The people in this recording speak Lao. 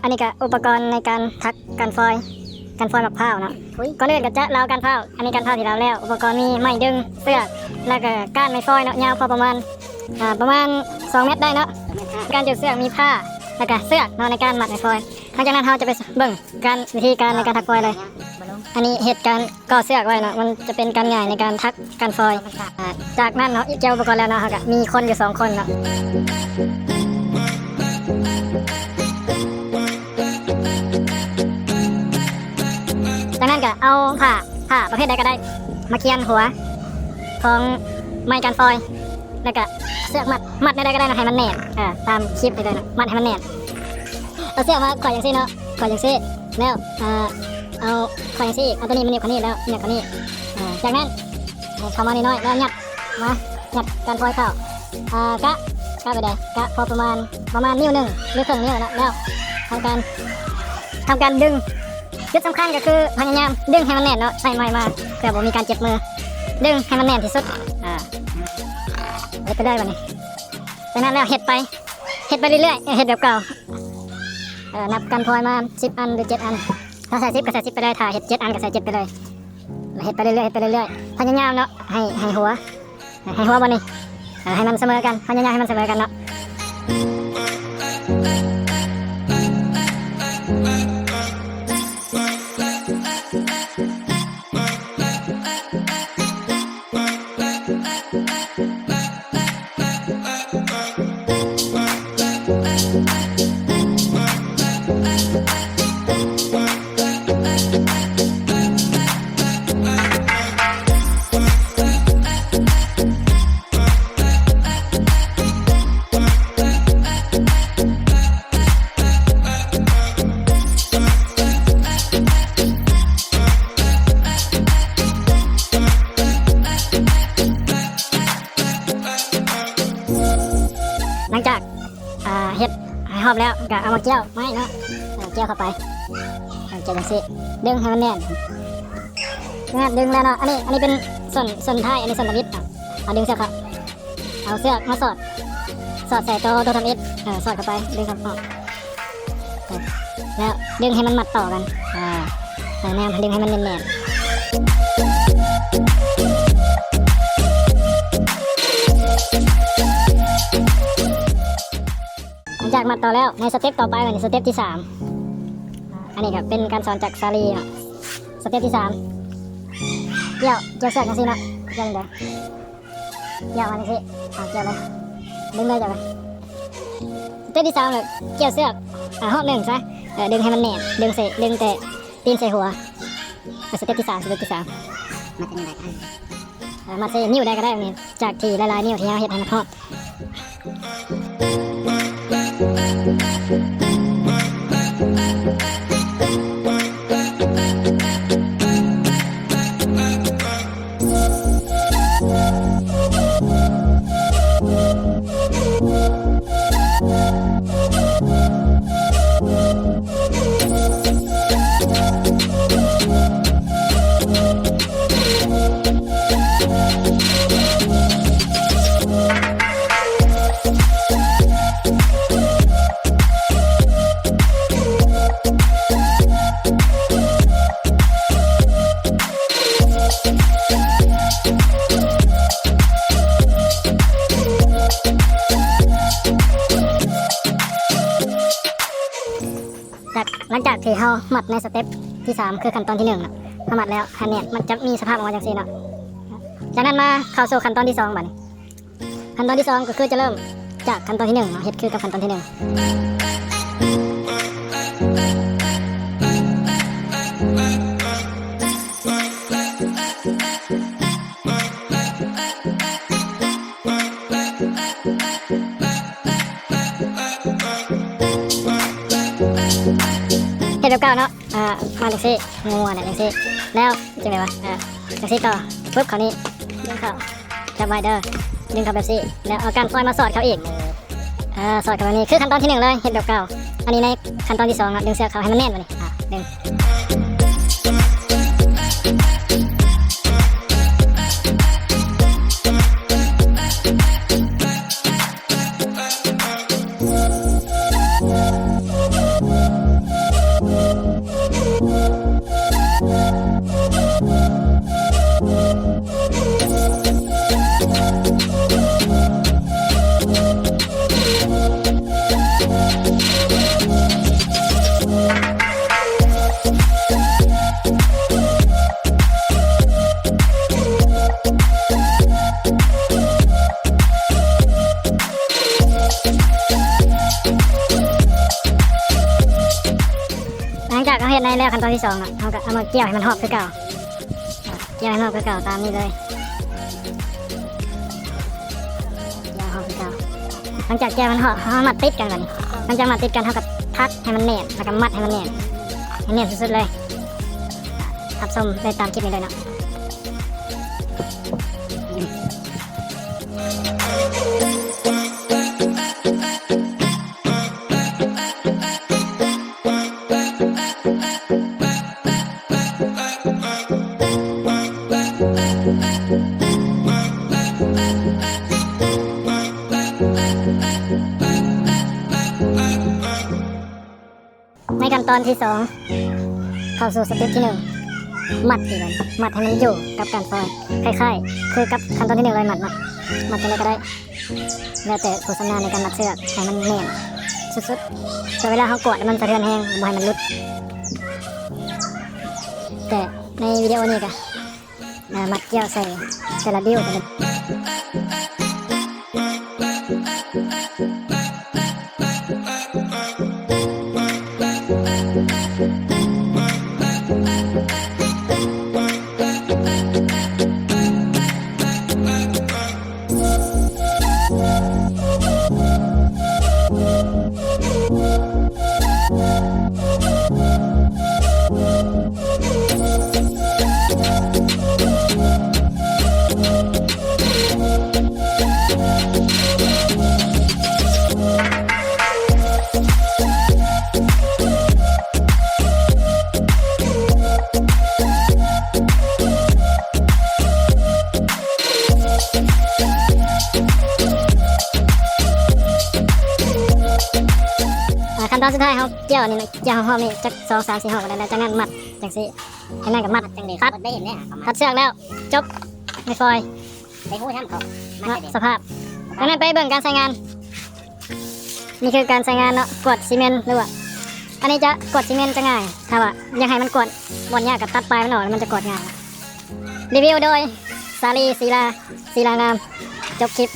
ອັນນີ້ກະອຸປະກອນໃນການຖັກ ການຟອຍ ການຟອຍໝາກພ້າວເນາະ. ກ່ອນອື່ນກະຈະລາວການພ້າວ. ອັນນີ້ການພ້າວທີ່ລາວແລ້ວ ອຸປະກອນມີໄມ້ດຶງ, ເຊືອກ ແລ້ວກະກ້ານໄມ້ຟອຍເນາະ ຍາວພໍປະມານ ອ່າ ປະມານສອງແມັດໄດ້ເນາະ. ການຈະເຊືອກມີຜ້າ ແລ້ວກະເຊືອກເນາະ ໃນການມັດໄມ້ຟອຍ. ຫຼັງຈາກນັ້ນເຮົາຈະໄປເບິ່ງການ ວິທີການໃນການຖັກຟອຍເລີຍ. ອັນນີ້ເຮັດການກໍ່ເຊືອກໄວ້ເນາະ ມັນຈະເປັນການງ່າຍໃນການຖັກ ການຟອຍ. ອ່າ ຈາກນັ້ນເນາະ ກ່ຽວອຸປະກອນແລ້ວເນາະ ເຮົາກະມີຄົນຢູ່ສອງຄົນເນາະ. ຈາກນັ້ນກະເອົາຜ້າ ຜ້າປະເພດໃດກະໄດ້ ມາຄຽນຫົວຂອງໄມ້ການຟອຍ ແລ້ວກະເຊືອກມັດ ມັດແນວໃດກະໄດ້ເນາະ ໃຫ້ມັນແໜ້ນ. ເອີ ຕາມຄລິບນີ້ເລີຍເນາະ ມັດໃຫ້ມັນແໜ້ນ. ເອົາເຊືອກມາໄຂວ່ຈັ່ງຊີ້ເນາະ ໄຂວ່ຈັ່ງຊີ້ ແລ້ວ ເອີ ເອົາໄຂວ່ຈັ່ງຊີ້ ເອົາໂຕນີ້ມາໜີບເຂົ້ານີ້ ແລ້ວໜີບເຂົ້ານີ້. ເອີ ຈາກນັ້ນ ເຂົ້າມານ້ອຍໆ ແລ້ວຍັດມາ ຍັດການຟອຍເຂົ້າ. ອ່າ ກະ ກະໄປໄດ້ ກະພໍປະມານ ປະມານນິ້ວໜຶ່ງ ຫຼື ເຄິ່ງນິ້ວເນາະ. ແລ້ວທຳການ ທຳການດຶງ. ຈຸດສຳຄັນກະຄືພະຍາຍາມດຶງໃຫ້ມັນແໜ້ນເນາະ ໃຊ້ໄມ້ມາ ເພື່ອບໍ່ມີການເຈັບມື. ດຶງໃຫ້ມັນແໜ້ນທີ່ສຸດ. ອ່າ ເຮັດໄປເລີຍບາດນີ້. ຈາກນັ້ນແລ້ວເຮັດໄປ ເຮັດໄປເລື້ອຍໆ ເຮັດແບບເກົ່າ. ເອີ ນັບການຟອຍມາສິບອັນ ຫຼື ເຈັດອັນ. ຖ້າໃສ່ສິບກະໃສ່ສິບໄປເລີຍ ຖ້າເຮັດເຈັດອັນກະໃສ່ເຈັດໄປເລີຍ. ແລ້ວເຮັດໄປເລື້ອຍໆ ເຮັດໄປເລື້ອຍໆ ພະຍາຍາມເນາະ ໃຫ້ ໃຫ້ຫົວ ໃຫ້ຫົວບ່ອນນີ້ ເອີ ໃຫ້ມັນສະເໝີກັນ ພະຍາຍາມໃຫ້ມັນສະເໝີກັນເນາະ. ຫຼັງຈາກ ອ່າ ເຮັດໃຫ້ຮອບແລ້ວ ກະເອົາມາກ້ຽວໄມ້ເນາະ ເອີ ກ້ຽວເຂົ້າໄປ ເອີ ກ້ຽວຈັ່ງຊີ້ ດຶງໃຫ້ມັນແໜ້ນ ງາດດຶງແລ້ວເນາະ. ອັນນີ້ ອັນນີ້ເປັນສ່ວນ ສ່ວນທ້າຍ ອັນນີ້ສ່ວນທຳອິດເນາະ. ເອົາດຶງເຊືອກເຂົ້າ ເອົາເຊືອກມາສອດ ສອດໃສ່ໂຕ ໂຕທຳອິດ ເອີ ສອດເຂົ້າໄປ ດຶງເຂົ້າອອກ ແລ້ວດຶງໃຫ້ມັນມັດຕໍ່ກັນ ອ່າ ໃສ່ແນວດຶງໃຫ້ມັນແໜ້ນໆ. ຫຼັງຈາກມັດຕໍ່ແລ້ວ ໃນສະເຕັບຕໍ່ໄປ ບາດນີ້ສະເຕັບທີສາມ ອັນນີ້ກະເປັນການສອນຈາກສາລີເນາະ. ສະເຕັບທີສາມ ກ້ຽວ ກ້ຽວເຊືອກຈັ່ງຊີ້ເນາະ ກ້ຽວຈັ່ງໃດ ກ້ຽວມາຈັ່ງຊີ້ ອ່າ ກ້ຽວເລີຍ ດຶງເລີຍຈ້ະ. ສະເຕັບທີສາມ ແລ້ວກ້ຽວເຊືອກ ອ່າ ຮອບໜຶ່ງຊະ ເອີ ດຶງໃຫ້ມັນແໜ້ນ ດຶງໃສ່ ດຶງແຕ່ຕີນໃສ່ຫົວ. ສະເຕັບທີສາມ ສະເຕັບທີສາມ ມັດໃສ່ໜີວໄດ້ ເອີ ມັດໃສ່ນິ້ວໃດກະໄດ້ ນີ້ ຈາກທີ່ຫຼາຍໆນິ້ວທີ່ເຮົາເຮັດໃຫ້ມັນຮອບ. ຈາກ ຫຼັງຈາກທີ່ເຮົາມັດໃນສະເຕັບທີສາມ ຄືຂັ້ນຕອນທີໜຶ່ງເນາະ ເຮົາມັດແລ້ວໃຫ້ແໜ້ນ ມັນຈະມີສະພາບອອກມາຈັ່ງຊີ້ເນາະ. ຈາກນັ້ນມາເຂົ້າສູ່ຂັ້ນຕອນທີສອງບາດນີ້. ຂັ້ນຕອນທີສອງກະຄືຈະເລີ່ມຈາກຂັ້ນຕອນທີໜຶ່ງເນາະ ເຮັດຄືກັບຂັ້ນຕອນທີໜຶ່ງ. ເຮັດແບບເກົ່າເນາະ ອ່າ ມາຈັ່ງຊີ້ ງົວໆ ແຫຼະຈັ່ງຊີ້ ແລ້ວຈັ່ງໃດວະ ອ່າ ຈັ່ງຊີ້ຕໍ່ ປຶບ ເຂົ້ານີ້ ດຶງເຂົ້າ ຈັບໄວ້ເດີ ດຶງເຂົ້າແບບຊີ້ ແລ້ວເອົາກ້ານຟອຍມາສອດເຂົ້າອີກ ເອີ ສອດເຂົ້າແບບນີ້ ຄືຂັ້ນຕອນທີໜຶ່ງເລີຍ ເຮັດແບບເກົ່າ. ອັນນີ້ໃນຂັ້ນຕອນທີສອງເນາະ ດຶງເຊືອກເຂົ້າໃຫ້ມັນແໜ້ນບາດນີ້ ອ່າ ດຶງ ເ ເຮັດໃນແລ້ວຂັ້ນຕອນທີສອງເນາະ ເຮົາກໍເອົາມາກ່ຽວໃຫ້ມັນຮອບຄືເກົ່າ ກ່ຽວໃຫ້ຮອບຄືເກົ່າຕາມນີ້ເລີຍ ກ່ຽວໃຫ້ຮອບຄືເກົ່າ. ຫຼັງຈາກກ່ຽວໃຫ້ມັນຮອບ ເຮົາມັດຕິດກັນບັດນີ້ ຫຼັງຈາກມັດຕິດກັນ ເຮົາກໍຖັກໃຫ້ມັນແໜ້ນ ແລ້ວກໍມັດໃຫ້ມັນແໜ້ນ ໃຫ້ແໜ້ນສຸດໆເລີຍ. ຮັບຊົມໄດ້ຕາມຄລິບນີ້ເລີຍເນາະ. ໃນຂັ້ນຕອນທີສອງ ເຂົ້າສູ່ສະເຕັບທີໜຶ່ງ ມັດອີກ ມັດໃຫ້ມັນຢູ່ກັບການຟອຍ ຄ້າຍໆຄືກັບຂັ້ນຕອນທີໜຶ່ງເລີຍ ມັດ ມັດ ມັດຈັ່ງໃດກໍໄດ້ ແລ້ວແຕ່ຜູ້ຊຳນານໃນການມັດເຊືອກໃຫ້ມັນແໜ້ນສຸດໆ ເພື່ອເວລາເຮົາກວດແລ້ວມັນສະເທືອນແຮງ ບໍ່ໃຫ້ມັນຫຼຸດ. ແຕ່ໃນວິດີໂອນີ້ກະ ອ່າ ມັດກ່ຽວໃສ່ແຕ່ລະດິ້ວ. ອ່າ ຂັ້ນຕອນສຸດທ້າຍ ເຮົາກ່ຽວອັນນີ້ນະ ກ່ຽວຮອບນີ້ຈັກສອງສາມສີ່ຮອບກໍໄດ້ ແລ້ວຈາກນັ້ນມັດຈັ່ງຊີ້ ຈາກນັ້ນກໍມັດ ຕັດ ຕັດເຊືອກແລ້ວ ຈົບ ໄດ້ຟອຍ ໄດ້ຮູ້ນຳເຂົາ ເນາະ ສະພາບ. ດັ່ງນັ້ນໄປເບິ່ງການໃຊ້ງານ ນີ້ຄືການໃຊ້ງານເນາະ ກວດຊີເມັນ ຫຼືວ່າ ອັນນີ້ຈະກວດຊີເມັນຈະງ່າຍ ຖ້າວ່າຢາກໃຫ້ມັນກວດບ່ອນຍາກກໍຕັດປາຍມັນອອກ ແລ້ວມັນຈະກວດງ່າຍ. ຣີວິວໂດຍ ສາລີ ສີລາ ສີລາງາມ. ຈົບຄລິບ.